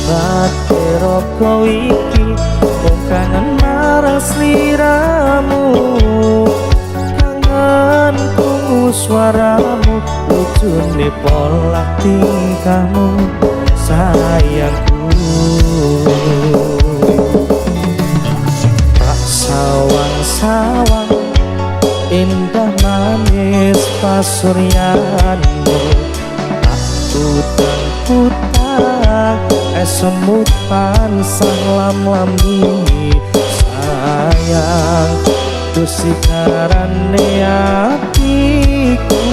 Sebate raga iki mung kangen marang sliramu, kangen krungu suaramu, lucune pola tingkahmu, sayangku. Tak sawang-sawang indah manis pasuryanmu, tak putang-putang esemu tansah lam-lami, sayang, tusikarane atiku.